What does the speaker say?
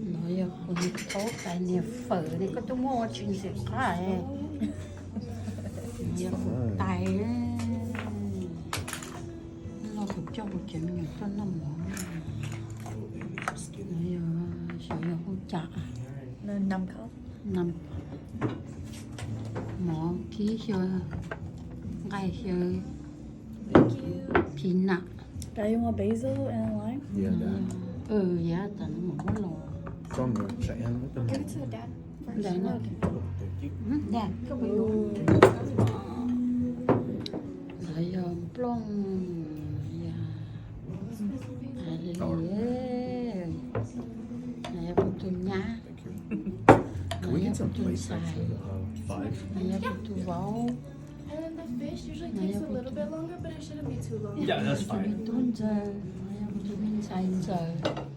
No yog kuv niag thaub tais niag fawm ne, koj twb muab ua tsis ntxim qab. No yog kuv tais. Los kuv coj kuv cov me nyuam tuaj noj mov. No yog xyov yog hu cas. Mov kib xyaw, nqaij xyaw, peanut. Basil and lime? Yav tas no mam muab los. Ntawd yog nplooj, yog li, yog kuv tus nyab, yog kuv tus ntxhais, yog kuv tus vauv, yog kuv tus me tub ntxawg, yog kuv tus me ntxhais ntxawg.